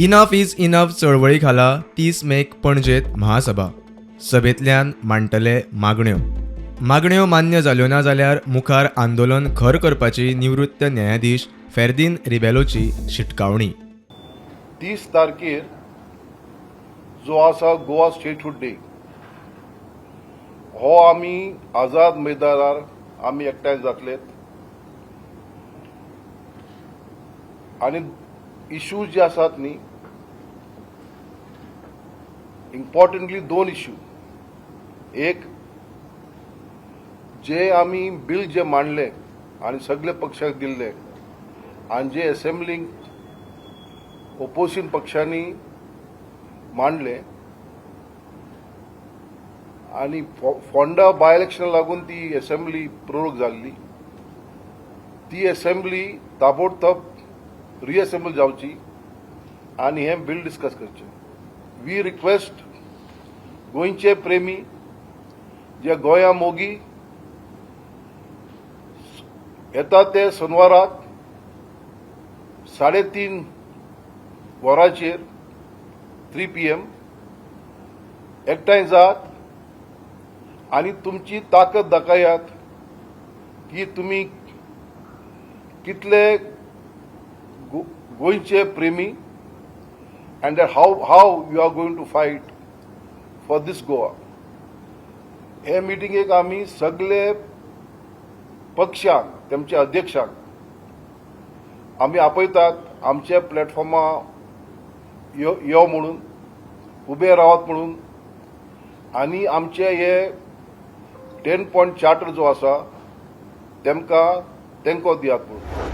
Enough is enough चळवळी खाला 30 मेक पणजेत महासभा. सभेंतल्यान मांडटले मागण्यो. मागण्यो मान्य जाल्यो ना जाल्यार मुखार आंदोलन खर करपाची निवृत्त न्यायाधीश फेर्दीन रिबेलोची शिटकावणी. 30 तारखेर जो आसा गोवा स्टेटहूड डे, हो आमी आझाद मैदानार आमी एकठांय जातले आनी इश्यूज जे आसात न्ही, इम्पॉर्टंटली दोन इश्यू. एक, जे आमी बिल जे मांडले आनी सगळे पक्षाक दिल्ले आनी जे असेंब्लीक ओपोजिशन पक्षांनी मांडले आनी फोंडा बाय इलेक्शना लागून ती असेंब्ली प्रोरोग जाल्ली, ती असेंब्ली ताबडतोब रिअसेंबल जावची आनी हें बिल डिस्कस करचें. We request गोंयचे प्रेमी, जे गोंया मोगी येता ते सोनवाराक 3:30 वरांचेर, 3 PM एकठांय जात आनी तुमची ताकद दाखयात की तुमी कितले गोंयचे प्रेमी and how you are going to fight for this Goa. हे मिटिंगेक आमी सगळे पक्षांक, तेमच्या अध्यक्षांक आमी आपयतात, आमच्या प्लॅटफॉर्मा यो यो म्हणून, उबे रावात म्हणून आनी आमचे हे 10 पॉयंट चार्टर जो आसा तेमकां तेंको दियात म्हणून.